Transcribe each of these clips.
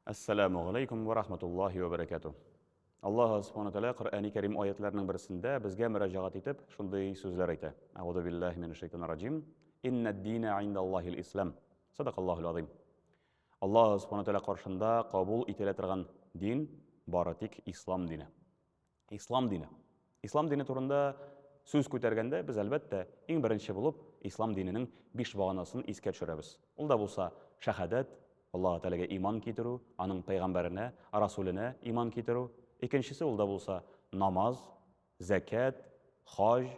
Әссәламү галәйкүм вә рахматуллаһи вә бәрәкәтүһ. Аллаһ Субхану Тәгалә Коръәни Кәрим аятларының берсендә безгә мөрәҗәгать итеп шундый сүзләр әйтә. Әгъузу биллаһи минәш шайтанир раҗим. Иннад-дина индаллаһил ислам. Садакаллаһул азим. Аллаһ Субхану Тәгалә каршында кабул ителә торган дин бары тик ислам дине. Ислам дине. Ислам дине турында сүз күтәргәндә без әлбәттә иң беренче булып ислам диненең биш баганасын искә төшерәбез. Ул да булса шәһадәт, Аллаһ Тәгаләгә иман китерү, аның пәйгамбәренә, расуленә иман китерү. Икенчесе ул да булса намаз, зәкят, хаҗ,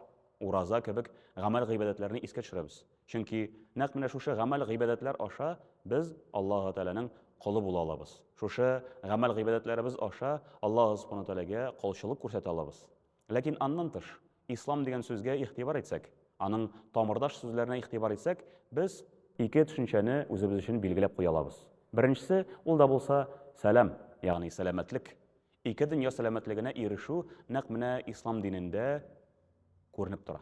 ураза кебек гамәл-гыйбадәтләрне искә төшерәбез. Чөнки нәкъ менә шушы гамәл-гыйбадәтләр аша без Аллаһы Тәгаләнең колы була алабыз. Шушы гамәл-гыйбадәтләребез аша Аллаһы Субхану Тәгаләгә колчылык күрсәтә алабыз. Ләкин аннан тыш, ислам дигән сүзгә игътибар итсәк, аның тамырдаш сүзләренә игътибар итсәк, без ике төшенчәне үзебез өчен билгеләп куя алабыз. Беренчесе, ул да булса сәлам, ягъни сәламәтлек. Ике дөнья сәламәтлегенә ирешү нәкъ менә ислам динендә күренеп тора.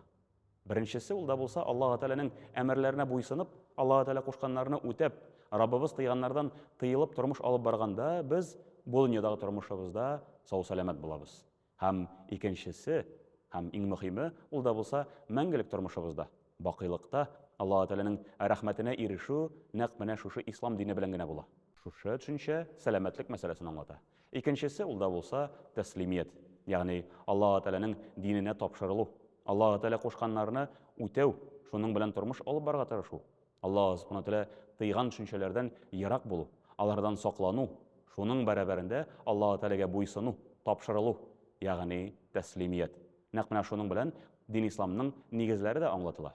Беренчесе ул да булса Аллаһ Тәгаләнең әмерләренә буйсынып, Аллаһ Тәгалә кушканнарны үтәп, Раббыбыз тыйганнардан тыелып тормыш алып барганда без бу дөньядагы тормышыбызда сау-сәламәт булабыз. Һәм икенчесе, һәм иң мөһиме, ул да булса мәңгелек тормышыбызда, бакыйлыкта Аллаһ Тәгаләнең рәхмәтенә ирешү нәкъ менә шушы ислам дине белән генә була. Шушы төшенчә сәламәтлек мәсьәләсен аңлата. Икенчесе, ул да булса, тәслимият, ягъни Аллаһ Тәгаләнең диненә тапшырылу, Аллаһ Тәгалә кушканнарны үтәү, шуның белән тормыш алып барырга тырышу, Аллаһ Субхана Тәгалә тыйган төшенчәләрдән ерак булу, алардан саклану, шуның бәрабәрендә Аллаһ Тәгаләгә буйсыну, тапшырылу, ягъни тәслимият. Нәкъ менә шуның белән дин исламның нигезләре дә аңлатыла.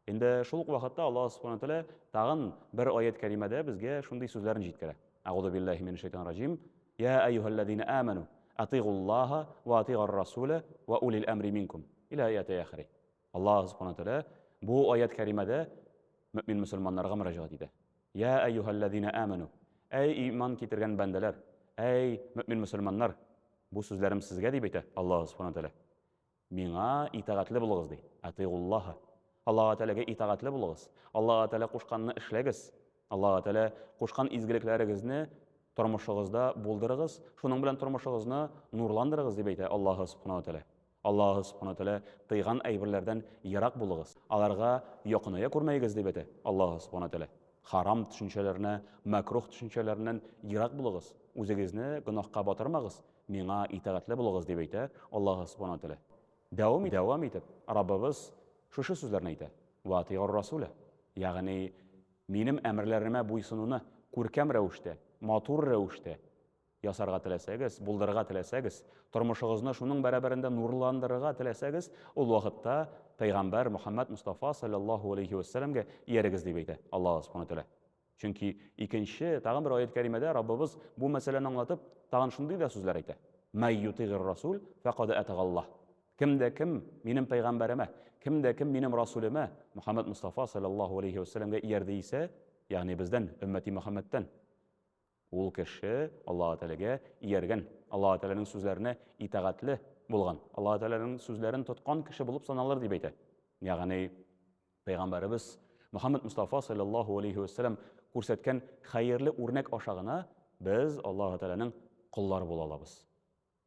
Инде шул ук вакытта Аллаһ Субхану Тәгалә тагын бер аят кәримәдә безгә шундый сүзләрен җиткерә. Әгъузу биллаһи минәш шайтанир раҗим. Я әйюһәлләзина аману атигуллаһа ва атигар расула ва улил әмри минкум. Иля аяти ахири. Аллаһ Субхану Тәгалә бу аят кәримәдә мөмин мөселманнарга мөрәҗәгать итә. Я әйюһәлләзина аману. Әй иман китергән бәндәләр, әй мөмин мөселманнар, бу сүзләрем сезгә дип әйтә Аллаһ Субхану Тәгалә. Миңа итагатьле булыгыз, ди. Атигуллаһа. Аллаһ Тәгаләгә итагатьле булыгыз. Аллаһ Тәгалә кушканны эшләгез. Аллаһ Тәгалә кушкан изгелекләрегезне тормышыгызда булдырыгыз, шуның белән тормышыгызны нурландырыгыз, дип әйтә Аллаһ Субхану Тәгалә. Аллаһ Субхану Тәгалә тыйган әйберләрдән ерак булыгыз, аларга якыная күрмәгез, дип әйтә Аллаһ Субхану Тәгалә. Харам төшенчәләренә, мәкрух төшенчәләреннән ерак булыгыз, үзегезне гөнаһка батырмагыз, Миңа итагатьле булыгыз, дип әйтә Аллаһы Субхана Тәгалә. Дәвам дәвам итеп, Раббыбыз шушы сүзләрне әйтә: Ва атигар расулә, ягъни минем әмерләремә буйсынуны күркәм рәвештә, матур рәвештә ясарга теләсәгез, булдырырга теләсәгез, тормышыгызны шуның бәрабәрендә нурландырырга теләсәгез, ул вакытта пәйгамбәр Мөхәммәд Мостафа саллаллаһу алейхи вәссәламгә иярегез, дип әйтә Аллаһы Субхана Тәгалә. Чөнки икенче, тагын бер аят кәримәдә Раббыбыз бу мәсьәләне аңлатып, тагын шундый да сүзләр әйтә. Мәй ютигыр расул фәкад атагаллаһ. Кем дә кем минем пәйгамбәремә, кем дә кем минем расулемә, Мөхәммәд Мустафа саллаллаһу алейхи ва сәлләмгә иярде исә, ягъни бездән, өммәти Мөхәммәдтән, ул кеше Аллаһ Тәгаләгә ияргән, Аллаһ Тәгаләнең сүзләренә итагатьле булган, Аллаһ Тәгаләнең сүзләрен тоткан кеше булып саналыр дип әйтә. Ягъни Пәйгамбәребез Мөхәммәд Мустафа саллаллаһу алейхи ва сәлләм күрсәткән хәерле үрнәк аша гына без Аллаһ Тәгаләнең коллары була алабыз.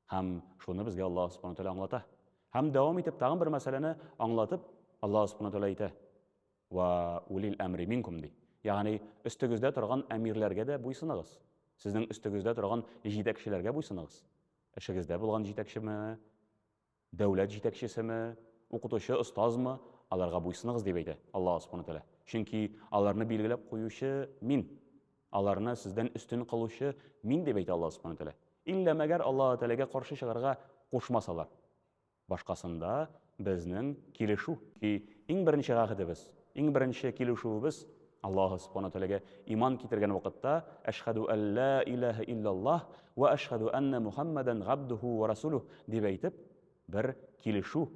Һәм шуны безгә Аллаһ Субхану Тәгалә аңлата. Һәм дәвам итеп тагын бер мәсьәләне аңлатып, Аллаһ Субхану Тәгалә әйтә: "Ва улил әмри минкум" ди. Ягъни өстегездә торган әмирләргә дә буйсыныгыз. Сезнең өстегездә торган җитәкчеләргә буйсыныгыз. Эшегездә булган җитәкчеме, Дәүләт җитәкчесеме, укытучы, остазмы, аларга буйсыныгыз, дип әйтә Аллаһ Субхану Тәгалә. Чөнки аларны билгеләп куючы мин. Аларны сездән өстен кылучы мин, дип әйтә Аллаһ Субхану Тәгалә. Иллә мәгәр Аллаһ Тәгаләгә каршы чыгарга кушмасалар. Башкасында безнең килешү. Ки иң беренче гәһдебез, иң беренче килешүебез Аллаһ Субхану Тәгаләгә иман китергән вакытта әшһәдү әллә илаһә иллаллаһ ва әшһәдү әннә Мухаммадан габдуху ва расулух дип әйтеп, бер килешү,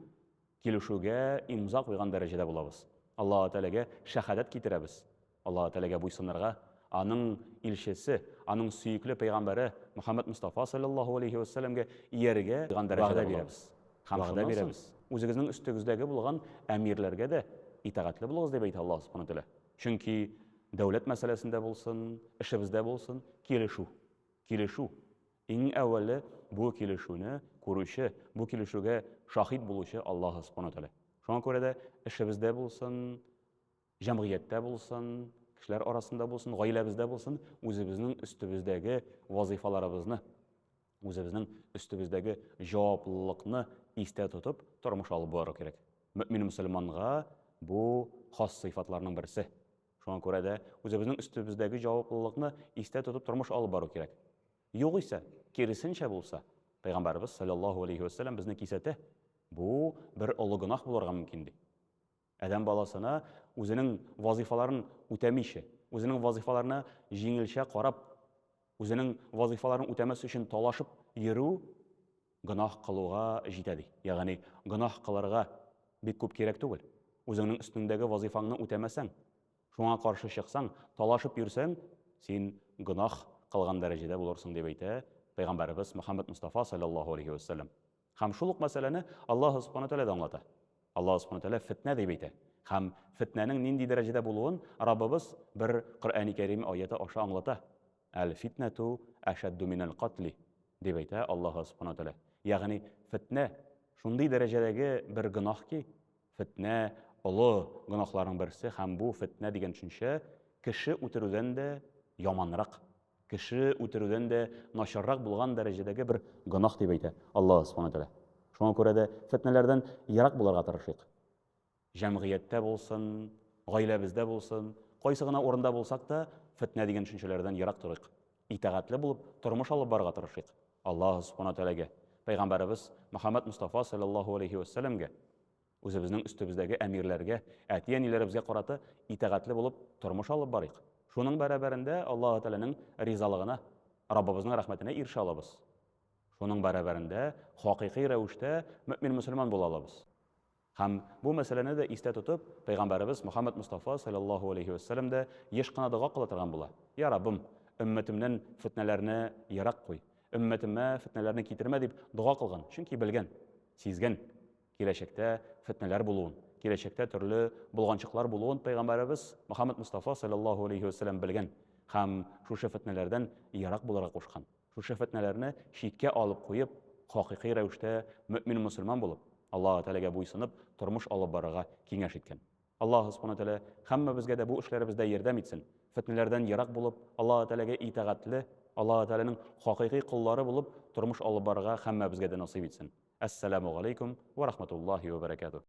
килешүгә имза куйган дәрәҗәдә булабыз. Аллаһ Тәгаләгә шәһадәт китерәбез. Аллаһ Тәгаләгә буйсынырга, аның илчесе, аның сөекле пәйгамбәре Мухаммад Мустафа саллаллаһу алейхи ва сәлләмгә иярергә дәрәҗәдә булабыз. Һәм вәгъдә бирәбез. Үзегезнең өстегездәге булган әмирләргә дә итагатьле булыгыз, дип әйтә Аллаһ Субхану Тәгалә. Чөнки дәүләт мәсьәләсендә булсын, эшебездә булсын, килешү. Килешү. Иң әүвәле бу килешүне күрүче, бу килешүгә шаһит булучы Аллаһ Субхану Тәгалә. Шуңа күрә дә эшебездә булсын, җәмгыятьтә булсын, кешеләр арасында булсын, гаиләбездә булсын, үзебезнең өстебездәге вазыйфаларыбызны, үзебезнең өстебездәге җаваплылыкны истә тотып тормыш алып бару кирәк. Мөэмин мөселманга бу хас сыйфатларның берсе. Шуңа күрә дә үзебезнең өстебездәге җаваплылыкны истә тотып тормыш алып бару кирәк. Югыйсә, киресенчә булса, Пәйгамбәребез саллаллаһу алейхи вәсәлләм безне кисәтә, бу бер олы гөнаһ булырга мөмкин ди. Адәм баласына үзенең вазыйфаларын үтәмичә, үзенең вазыйфаларына җиңелчә карап, үзенең вазыйфаларын үтәмәс өчен талашып йөрү гөнаһ кылуга җитә ди. Ягъни гөнаһ кылырга бик күп кирәк түгел. Үзеңнең өстеңдәге вазыйфаңны үтәмәсәң, шуңа каршы чыксаң, талашып йөрсәң, син гөнаһ кылган дәрәҗәдә булырсың дип әйтә Пәйгамбәребез Мөхәммәд Мустафа саллаллаһу алейхи вәсәлләм. Һәм шул ук мәсьәләне Аллаһ Субхану Тәгалә дә аңлата. Аллаһ Субхану Тәгалә фетнә дип әйтә. Һәм фетнәнең нинди дәрәҗәдә булуын Раббыбыз бер Коръәни Кәрим аяты аша аңлата. Әл фитнәту әшәдду минәл катли дип әйтә Аллаһ Субхану Тәгалә. Ягъни фетнә шундый дәрәҗәдәге бер гөнаһ ки, фетнә олы гөнаһларның берсе һәм бу фетнә дигән төшенчә кеше үтерүдән дә яманрак Кеше үтерүдән дә начаррак булган дәрәҗәдәге бер гөнаһ дип әйтә Аллаһ Субхану Тәгалә. Шуңа күрә дә фетнәләрдән ерак булырга тырышыйк. Җәмгыятьтә булсын, гаиләбездә булсын, кайсы гына урында булсак та, фетнә дигән төшенчәләрдән ерак торыйк. Итагатьле булып тормыш алып барырга тырышыйк. Аллаһ Субхану Тәгаләгә, Пәйгамбәребез Мөхәммәд Мустафа саллаллаһу алейхи вәссәламгә Үзебезнең өстебездәге әмирләргә, әти-әниләребезгә карата итагатьле булып тормыш алып барыйк. Шуның бәрабәрендә Аллаһы Тәгаләнең ризалыгына, Раббыбызның рәхмәтенә ирешә алабыз. Шуның бәрабәрендә хакыйкый рәвештә мөэмин-мөселман була алабыз. Һәм бу мәсьәләне дә истә тотып, Пәйгамбәребез Мөхәммәд Мостафа салләллаһу алейһи вә сәлләм дә еш кына дога кыла торган була. Я Раббым, өммәтемнән фетнәләрне ерак куй, өммәтемә фетнәләрне китермә дип дога кылган, чөнки белгән, сизгән, киләчәктә фетнәләр булуын, киләчәктә төрле болганчыклар булуын пәйгамбәребез Мөхәммәд Мостафа салләллаһу алейһи вә сәлләм белгән һәм шушы фетнәләрдән ерак булырга кушкан. Шушы фетнәләрне читкә алып куеп, хакыйкый рәвештә мөэмин-мөселман булып, Аллаһы Тәгаләгә буйсынып, тормыш алып барырга киңәш иткән. Аллаһы Субхана Тәгалә һәммәбезгә дә бу эшләребездә ярдәм итсен. Фетнәләрдән ерак булып, Аллаһы Тәгаләгә итагатьле, Аллаһы Тәгаләнең хакыйкый коллары булып тормыш алып барырга һәммәбезгә дә насыйп итсен. Әссәламү галәйкүм вә рахматуллаһи вә бәрәкәтүһ.